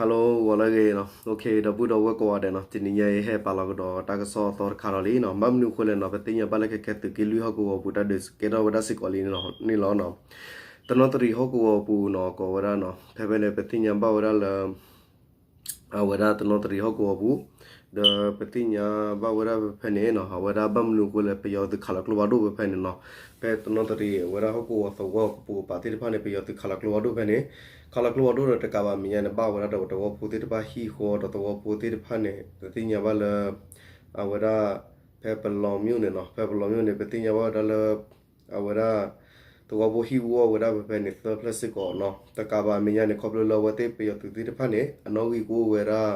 Hello ဂီၤလၢအဂ့ၤနီၤ, ဒီပုၢ်ဒီဝဲၢ်ကိးဂၤဒဲးနီၤ, တနံၤညါအံၤဟဲပာ်လီၤကဒီးတၢ်ကစီၣ်အသီတခါဒီးလံနီၤ, ဘၣ်မနုၤအဃိလဲၣ်နီၤ, ပသ့ၣ်ညါဘၣ်လၢခဲခဲသုးက့လွံၢ်ဟီၣ်ကဝီၤပူၤ တၢ်ဒုးကဲထီၣ်ဝဲဒၣ်စ့ၢ်ကီးလံန့ၣ်လီၤ. တနီသရံၣ်ဟီၣ်ကဝီၤပူၤနီၤ ကိးဝဲဒၣ်နီၤ, ဖဲဖဲန့ၣ် ပသ့ၣ်ညါဘၣ်ဝဲဒၣ်လၢ အဝဲဒၣ်တနီသရံၣ်ဟီၣ်ကဝီၤပူၤ, ဒီးပသ့ၣ်ညါဘၣ်ဝဲဒၣ်ဖဲဖဲန့ၣ်နီၤ, အဝဲဒၣ်ဘၣ်မနုၤအဃိလဲၣ် ပယီၤသုးခးလီၤကျိဖးဒိၣ်ဖဲဖဲန့ၣ်နီၤ, ဖဲတနီသရံၣ်အဝဲဒၣ်ဟီၣ်ကဝီၤသဝီကပူၤကပၤသ့ၣ်တဖၣ်န့ၣ် ပယီၤသုးခးလီၤကျိဖးဒိၣ်ဖဲန့ၣ်, ခးလီၤကျိဖးဒိၣ်ဒီးတကးဘၣ်မဲာ်ညါန့ၣ် ဘၣ်ဝဲဒၣ်ဒီးသဝီဖိသ့ၣ်တဖၣ်ဟံၣ်ဃီဒီးသဝီဖိသ့ၣ်တဖၣ်န့ၣ် ပသ့ၣ်ညါဘၣ်လၢ အဝဲဒၣ် ဖဲပလီၤမၠိၣ်န့ၣ်နီၤ, ဖဲပလီၤမၠိၣ်န့ၣ် ပသ့ၣ်ညါဘၣ်ဝဲဒၣ်လၢ အဝဲဒၣ် သဝီဖိဟံၣ်အူအီၣ်ဝဲဒၣ်ဖဲဖဲန့ၣ် သၢဖျၢၣ်စ့ၢ်ကီးနီၤ, တကးဘၣ်မဲာ်ညါန့ၣ် ခီဖျိလၢအဝဲသ့ၣ်ပယီၤသုးသ့ၣ်တဖၣ်န့ၣ် အနီၣ်ဂံၢ်ကအိၣ်ဝဲဒၣ်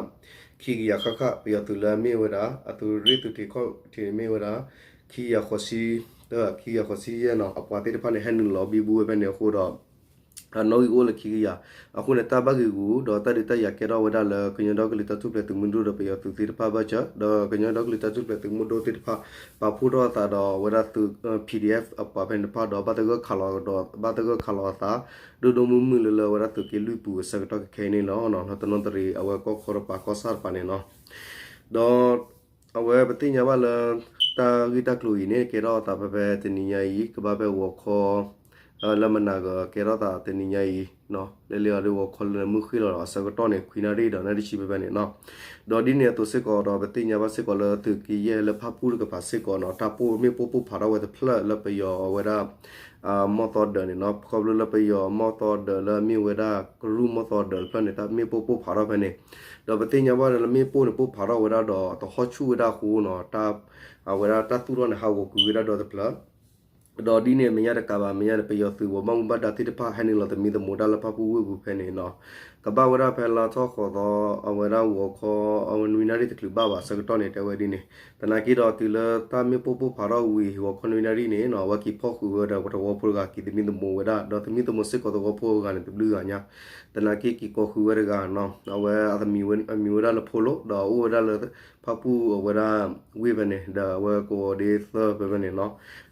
ခံကယၤဃၣ်ဃၣ်, ပယီၤသုးလၢအမ့ၢ်ဝဲဒၣ် အသုးရ့ၣ်သုးထံးခီၣ်ထံးန့ၣ်မ့ၢ်ဝဲဒၣ် ခံကယၤဃိးဆံ, ခံကယၤဃိးဆံယဲၢ်နီၤ, အပှၤသ့ၣ်တဖၣ်န့ၣ် ဟဲနုာ်လီၤဘံဘူဝဲဖဲန့ၣ်အဃိဒီး အနီၣ်ဂံၢ်ကအိၣ်လၢခံကယၤ, အဃိန့ၣ် တၢ်ဘၣ်ဂ့ၤဂူာ် ဒီးတၢ်ဒုးတၢ်ယၤကဲထီၣ်ဝဲဒၣ်လၢ ကညီဒီကလုာ်တၢ်ထူၣ်ဖျဲးသုးမုၢ်ဒိၣ်ဒီးပယီၤသုးသ့ၣ်တဖၣ်ဘၢၣ်စၢၤ, ဒီးကညီဒီကလုာ်တၢ်ထူၣ်ဖျဲးသုးမုၢ်ဒိၣ်သ့ၣ်တဖၣ် ပာ်ဖှိၣ်ထီၣ်အသးဒီးအဝဲဒၣ်သုး PDF အပှၤဖဲန့ၣ်တဖၣ်ဒီး ဘၣ်သဂၢၢ်ခးလီၤဒီး ဘၣ်သဂၢၢ်ခးလီၤအသး ဒိၣ်ဒိၣ်မုၢ်မုၢ်လၢလၢအဝဲဒၣ်သုးက့လွံၢ်ပူၤအဆၢကတီၢ်ခဲခဲအံၤန့ၣ်လီၤ. လၢတနီသရံၣ်အဝဲကီၢ်ခီတပၤကီၢ်ဆၣ်တပၤန့ၣ်နီၤ, ဒီး အဝဲပသ့ၣ်ညါဘၣ်လၢ တၢ်ဂ့ၢ်တၢ်ကျိၤအံၤန့ၣ် ကဲထီၣ်အသးဖဲဖဲတနံၤညါအံၤ ကဘၣ်ဖဲဂီၤခီ လၢမနၤကကဲထီၣ်သးတနံၤညါအံၤ, လၢလၢအဒုးဂီၤခီလၢမုၢ်ဃ့ၢ်လီၤဒီးအဆၢကတီၢ်န့ၣ် ခွံနၣ်ရံၣ်ဒီးနၣ်ရံၣ်ဆံဖဲဖဲန့ၣ်နီၤ, ဒီးဒ်န့ၣ်အသိးစ့ၢ်ကီးဒီး ပသ့ၣ်ညါဘၣ်စ့ၢ်ကီးလၢသုးက့ယဲၢ်လၢဖၣ်ပူၣ်တကပၤစ့ၢ်ကီးနီၤ တၢ်ပိၢ်မ့ၣ်ပိၢ်ပိၢ်ဖးထီၣ်ဝဲတဖျၢၣ်လၢပယီၤအဝဲဒၣ် မီၢ်သီဒၢးန့ၣ်နီၤ, ခီဖျိလၢပယီၤမီၢ်သီဒၢးလၢအမ့ၢ်ဝဲဒၣ် ကရူၢ်မီၢ်သီဒၢးတဖျၢၣ်န့ၣ် တၢ်မ့ၣ်ပိၢ်ပိၢ်ဖးထီၣ်ဖဲန့ၣ်, ဒီးပသ့ၣ်ညါဘၣ်လၢမ့ၣ်ပိၢ်န့ၣ်ပိၢ်ဖးထီၣ်ဝဲဒၣ်ဒီး တဟီၣ်ဆူၣ်ဝဲဒၣ်အဃိနီၤ, တၢ် အဝဲဒၣ်တၢ်သူၣ်ထီၣ်န့ၣ် ဟးဂီၤကွံာ်ဝဲဒၣ်ဒီတဖျၢၣ် ဒီးဒ်န့ၣ်အမဲာ်ညါတကးဘၣ် အမဲာ်ညါန့ၣ် ပယီၤသုးဝဲဘၣ်မူဘၣ်ဒါသ့ၣ်တဖၣ် ဟဲနုာ်လီၤသမံသမိးတၢ်လၢဖၣ်ပူၣ်ဝ့ၢ်ပူၤဖဲန့ၣ်နီၤ, ကဘၣ်ဝဲဒၣ်ဖဲလါထီၣ်ဃိးသီ အဝဲဒၣ်ဂီၤခီ အဝဲနွံနၣ်ရံၣ်တချုးဘၣ်ဘၣ်ဆၢကတီၢ်န့ၣ် တဲဝဲဒ်န့ၣ်, သနာ်က့ဒီးတုၤလၢတၢ်မ့ၣ်ပိၢ်ပိၢ်ဖးထီၣ်ဝံၤ ဂီၤခီနွံနၣ်ရံၣ်န့ၣ်နီၤ အဝဲက့ၤဖီၣ်ဃုာ်ဝဲဒီးပှၤသဝီဖိတဂၤ က့ၤသမံသမိးဝဲဒၣ် ဒီးသမံသမိးစ့ၢ်ကီးသဝီဖိအဂၤန့ၣ် တဘျုးဂၤညါ, သနာ်က့က့ၤကိးဃုာ်ဝဲတဂၤနီၤ အဝဲအမံၤဝဲဒၣ်လၢဖိလိာ် ဒီးအိၣ်ဝဲဒၣ်လၢ ဖၣ်ပူၣ်အဝဲဒၣ်ဝ့ၢ်ဖဲန့ၣ် ဒီးအဝဲကိးဒ့သၢဖဲဖဲန့ၣ်နီၤ,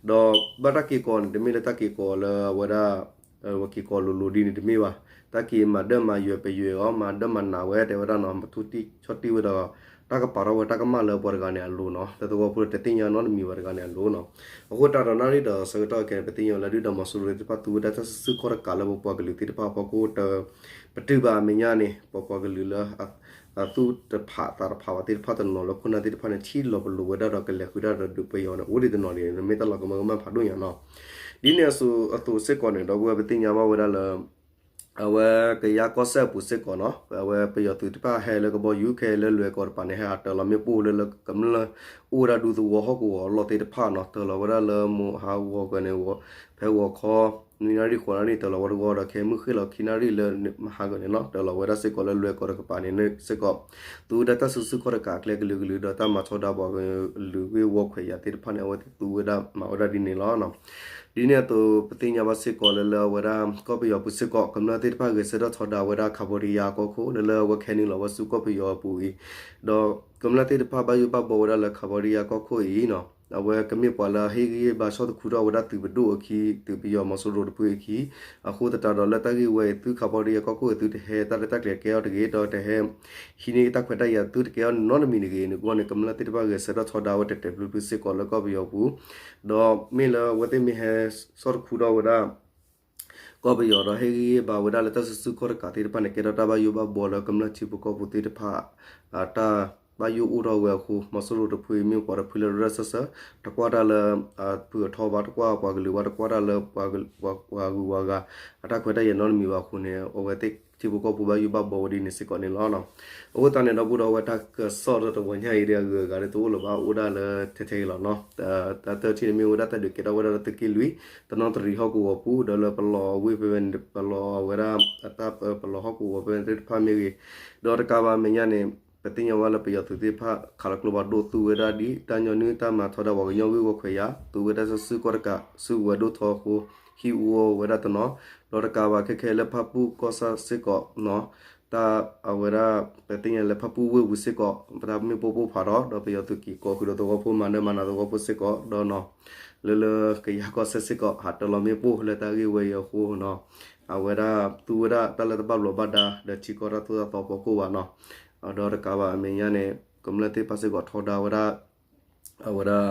ဒီးဘၣ်တၢ်က့ၤကိးန့ၣ် တမ့ၢ်လၢတၢ်က့ၤကိးလၢအဝဲဒၣ် ဝဲက့ၤကိးလိၤလိၤဒ်န့ၣ်တမ့ၢ်ဘၣ်, တၢ်က့ၤမၤဒၢမၤယွဲၤပယွဲၤအီၤ မၤဒၢမၤနးဝဲတဲဝဲဒၣ်နီၤ မၤထူတံၢ်ဆီၣ်တံၢ်ဝဲဒီး တၢ်ကပာ်ထီၣ်ဝဲတၢ်ကမၣ်လၢပှၤတဂၤန့ၣ်အလိၤနီၤ လၢသဝီဖိတသ့ၣ်ညါနီတမံၤဘၣ်တဂၤန့ၣ်အလိၤနီၤ, အဃိသတးဒီးနၣ်ရံၣ်ဒီးဆၢကတီၢ်ခဲအံၤ ပသ့ၣ်ညါလၢဒုၣ်ဒါမီၤစိရိၤသ့ၣ်တဖၣ်သူဝဲဒၣ်တၢ်စုဆူၣ်ခီၣ်တကးလၢပပှၤကလုာ်သ့ၣ်တဖၣ်အဖီခိၣ် တပတုာ်ဘၣ်အမဲာ်ညါန့ၣ် ပပှၤကလုာ်လၢ အသူၣ်တဖးသးတဖးဘၣ်သ့ၣ်တဖၣ်တနီၤလၢခိၣ်နၢ်သ့ၣ်တဖၣ်န့ၣ် ထံၣ်လီၤပလိာ်ဝဲဒၣ်ဒီးကလဲၤဃုာ်တၢ်ဒီးဒုးပယီၤန့ၣ် အိၣ်ဒံးတနီၤန့ၣ် မ့ၢ်တၢ်လီၤကမၢကမၣ်ဖးဒိၣ်ညါနီၤ, ဒ်န့ၣ်အသိးစ့ၢ်ကီးန့ၣ် ဒီပုၢ်ဝဲၢ်ပသ့ၣ်ညါဘၣ်ဝဲဒၣ်လၢ အဝဲကယါကီၢ်စဲၣ်အပူၤစ့ၢ်ကီးနီၤ အဝဲပယီၤသုးတဖၣ်ဟဲလၢကဘီယူၤခဲလၢလွဲၢ်ကီၢ်တပၤန့ၣ် ဟဲဟးတၢၤလီၤမ့ၣ်ပိၢ်လၢလၢကမျၢၢ်အိၣ်ဝဲဒၣ်ဒူသဝီဟီၣ်ကဝီၤအလီၢ်သ့ၣ်တဖၣ်နီၤ တၢၤလီၤဝဲဒၣ်လၢမိၢ်ဟါဂီၤကန့ၣ် ဖဲဂီၤခီ နွံနၣ်ရံၣ်ဃိးနၣ်ရံၣ်တၢၤလီၤဝဲတဝီဒီး ခဲမုၢ်ဃ့ၢ်လီၤခံနၣ်ရံၣ်လၢမဟါကန့ၣ်နီၤ တၢၤလီၤဝဲဒၣ်စ့ၢ်ကီးလၢလွဲၢ်ကီၢ်တကပၤန့ၣ်စ့ၢ်ကီး သူဝဲဒၣ်တၢ်စုဆူၣ်ခီၣ်တကးအကျဲကလုာ်ကလုာ် ဒီးတၢ်မၤထီဒါပှၤကလုာ်ဂ့ၢ်ဝီခွဲးယာ်သ့ၣ်တဖၣ်န့ၣ် အဝဲသ့ၣ်သူဝဲဒၣ်မၤဝဲဒၣ်ဒ်န့ၣ်လီၤ. ဒ်န့ၣ်အသိး ပသ့ၣ်ညါဘၣ်စ့ၢ်ကီးလၢလၢအဝဲဒၣ် ကီၢ်ပယီၤပူၤစ့ၢ်ကီး ကမျၢၢ်သ့ၣ်တဖၣ်ဂဲၤဆၢထၢၣ်ထီဒါဝဲဒၣ် Cambodia ကီၢ်ခိၣ် လၢလၢအဝဲခဲနုာ်လီၤဝဲဆူကီၢ်ပယီၤအပူၤအံၤ ဒီးကမျၢၢ်သ့ၣ်တဖၣ်ဘၣ်ယိၣ်ဘၣ်ဘှီဝဲဒၣ်လၢ Cambodia ကီၢ်ခိၣ်အံၤနီၤ အဝဲကမ့ၢ်ပှၤလၢအဟ့ၣ်ဂံၢ်ဟ့ၣ်ဘါဆီၣ်သခူထီၣ်ဝဲဒၣ်သုးပဒိၣ်အခံ သုးပယီၤမီၤစိရိၤတဖုအခံ အဃိသတးဒီးလၢတၢ်ဂ့ၢ်ဝဲအံၤ သု Cambodia ကီၢ်ခိၣ်အံၤ သုတဟဲတၢ်ရဲၣ်တၢ်ကျဲၤကဲထီၣ်တဂ့ၤ ဒီးတဟဲ ဟံးန့ၢ်တၢ်ခွဲးတၢ်ယာ်သုတကဲထီၣ်နီတမံၤတဂ့ၤန့ၣ် အဂီၢ်န့ၣ် ကမျၢၢ်သ့ၣ်တဖၣ်ဂဲၤဆၢထၢၣ်ထီဒါဝဲတဲာ်တဲာ်ဖျုးဖျုးစ့ၢ်ကီးလၢကီၢ်ပယီၤပူၤ ဒီးမ့ၢ်လၢအဝဲသ့ၣ်မ့ၢ်ဟဲဆီၣ်သခူထီၣ်ဝဲဒၣ် ကီၢ်ပယီၤဒီးဟ့ၣ်ဂံၢ်ဟ့ၣ်ဘါဝဲဒၣ်လၢတၢ်စုဆူၣ်ခီၣ်တကးသ့ၣ်တဖၣ်န့ၣ် ကဲထီၣ်တၢ်ဘၣ်ယိၣ်ဘၣ်ဘှီလၢကမျၢၢ်ထံဖိကီၢ်ဖိသ့ၣ်တဖၣ် တၢ်ဘၣ်ယိၣ်အိၣ်ထီၣ်ဝဲအဃိ မီၤစိရိၤတဖုအံၤမ့ၢ်ပှၤတဖုလၢရၢၢ်စၢၢ် တကွၢ်တၢ်လၢ ဖုအထီဘၣ် တကွၢ်ပှၤကလုာ်ဘၣ် တကွၢ်တၢ်လၢ ပှၤဂုၤပှၤဂၤ အတၢ်ခွဲးတၢ်ယာ်နီတမံၤဘၣ်အဃိန့ၣ် အဝဲသ့ၣ်ထံဖိကီၢ်ဖိဘၣ်ယိၣ်ဘၣ်ဘှီဝဲဒ်န့ၣ်စ့ၢ်ကီးန့ၣ်လီၤ. အဃိသတးန့ၣ် ဒီပုၢ်ဒီဝဲၢ်တၢ်ကစီၣ်လၢတဝီညါအံၤဒီးအဂုၤအဂၤဒီး တအိၣ်လၢၤဘၣ်အိၣ်ဒၣ်လၢထဲထဲအံၤလီၤနီၤ. တၢ်တထံၣ်န့ၣ်မ့ၢ်ဝဲဒၣ်တၢ်ဒုးကဲထီၣ်ဝဲဒၣ်လၢသုးက့လွံၢ် တနီသရံၣ်ဟီၣ်ကဝီၤပူၤ ဒီးလၢပလီၤဝ့ၢ်ဖဲ ပလီၤဝဲဒၣ် အတၢ်ပလီၤဟီၣ်ကဝီၤဖဲသ့ၣ်တဖၣ်မ့ၢ်ဂ့ၤ ဒီးတကးဘၣ်မဲာ်ညါန့ၣ် ပသ့ၣ်ညါဝဲလၢပယီၤသုးသ့ၣ်တဖၣ် ခးလီၤကျိဖးဒိၣ်သူဝဲဒၣ်ဒ်တၢ်ညီနုၢ်တၢ်မၤထီဒါပှၤကညီဂ့ၢ်ဝီခွဲးယာ် သူဝဲဒၣ်စုကီၢ်တကး စုကဝဲၤဒိၣ်ထီအဃိ ဟံၣ်အူအီၣ်ဝဲဒၣ်တနီၤ ဒီးတကးဘၣ်ခဲခဲလၢဖၣ်ပူၣ်ကီၢ်ဆၣ်စ့ၢ်ကီး တၢ်အဝဲဒၣ် ပသ့ၣ်ညါလၢဖၣ်ပူၣ်ဝ့ၢ်ပူၤစ့ၢ်ကီး ပတၢ်မ့ၣ်ပိၢ်ပိၢ်ဖးထီၣ် ဒီးပယီၤသုးက့ၤကိးဃုာ်ဒီးသဝီဖိမၤနၢၤမၤနၤသဝီဖိစ့ၢ်ကီး ဒီးနီၤ လၢလၢကယၤကီၢ်စဲၣ်စ့ၢ်ကီး ဟးတၢလီၤမ့ၣ်ပိၢ်လၢတၢ်ဂ့ၢ်ဝဲအံၤအဃိနီၤ, အဝဲဒၣ်သူဝဲဒၣ်တၢ်လၢတဘၣ်ဘျီးဘၣ်ဒါ ဒီးထံကီၢ်တၢ်သိၣ်တၢ်သီဖီခိၣ်ဘၣ်နီၤ, ဒီးတကးဘၣ်အမဲာ်ညါန့ၣ် ကမျၢၢ်သ့ၣ်တဖၣ်စ့ၢ်ကီးထီဒါဝဲဒၣ် အဝဲဒၣ်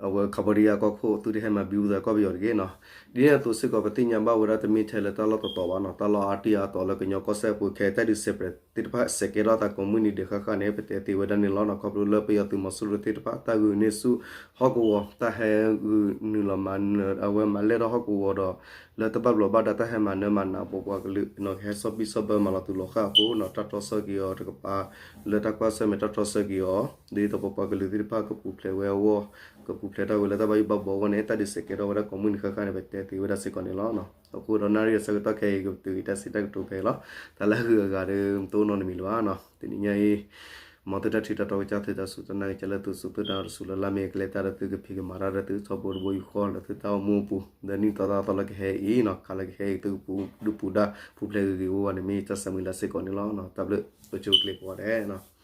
အဝဲ Cambodia ကီၢ်ခိၣ် သုတဟဲမၤဘံဘူသးကီၢ်ပယီၤတဂ့ၤနီၤ. ဒ်န့ၣ်အသိးစ့ၢ်ကီး ပသ့ၣ်ညါဘၣ်ဝဲဒၣ်တမ့ၢ်ထဲလၢတၢ်လီၢ်တတီၤဘၣ်နီၤ, တၢ်လီၢ်အါတံၢ်အါတီၤလၢကညီကီၢ်စဲၣ်အပူၤခဲအံၤ တၢ်ဒုးစဲးပြဲးသ့ၣ်တဖၣ်စဲးကဲထီၣ်သးကိးမုၢ်နံၤဒဲးဃၣ်ဃၣ်န့ၣ် ပတဲသ့ဝဲဒၣ်န့ၣ်လီၤနီၤ. ခီဖျိလၢပယီၤသုးမီၤစိရိၤသ့ၣ်တဖၣ် တၢ်ဂုာ်န့ၢ်ဆူၣ်ဟီၣ်ကဝီၤ တၢ်ဟဲဂုာ်နုာ်လီၤမၤနၢၤ အဝဲမၤလဲၢ်ထီၣ်ဟီၣ်ကဝီၤဒီး လၢတဘၣ်ဘျီးဘၣ်ဒါ တၢ်ဟဲမၤနၢၤမၤနးပပှၤကလုာ်နီၤ, ကဟဲဆီၣ်ဘံၣ်ဆီၣ်ဘၢမၤလီၤတူာ်လီၤဃာ်အဃိနီၤ, တၢ်တြီဆၢက့ၤအီၤတကပၤ လၢတၢ်ကွၢ်ဆၢၣ်မဲာ်တၢ်တြီဆၢက့ၤအီၤ ဒ်သိးပပှၤကလုာ်သ့ၣ်တဖၣ်ကပူၤဖျဲးဝဲအဂီၢ်, ကပူၤဖျဲးတၢ်ဝဲလၢတၢ်ဘၣ်ယိၣ်ဘၣ်ဘှီအဂီၢ်န့ၣ် တၢ်ဒုးစဲးကဲထီၣ်ဝဲဒၣ်ကိးမုၢ်နံၤဃၣ်ဃၣ်န့ၣ် ပတဲသ့ဝဲဒၣ်စ့ၢ်ကီးန့ၣ်လီၤ. အဃိဒီးနၣ်ရံၣ်အဆၢကတီၢ်ခဲအံၤ ကပတုာ်က့ၤတၢ်စံးတၢ်ကတိၤဖဲအံၤလီၤ. တၢ်လၢအဂုၤအဂၤဒီး တအိၣ်နီတမံၤလၢၤဘၣ်နီၤ. တနံၤညါအံၤ မ်သုတၢ်ထံၣ်တၢ်တီကစၢ်သုတၢ်စူၢ်တၢ်နာ်ကစၢ်လၢသုစူၢ်သုတၢ်နာ်တစူၢ်လၢ်လၢ်မ့ၢ်ကလဲၤတၢ်ဒီး သုကဖံးကမၤတၢ်ဒီး သုကထီဘိတဘိယူၢ်ဃီလၢသုတၢ်အိၣ်မူအပူၤ လၢနံၣ်သီသီလၢကဟဲအံၤနီၤ, ခါလၢကဟဲအံၤ သုကပူၤဒုၣ်ပူၤဒါ ပူၤဖျဲးဂ့ၤဂ့ၤဝဲဝဲန့ၣ် မ့ၢ်တၢ်ဆၢမုၢ်လၢ်စ့ၢ်ကီးန့ၣ်လီၤ. တၢ်ဘျုး ပဆိၣ်ဂ့ၤကျဲၤကိးဂၤဒဲးနီၤ.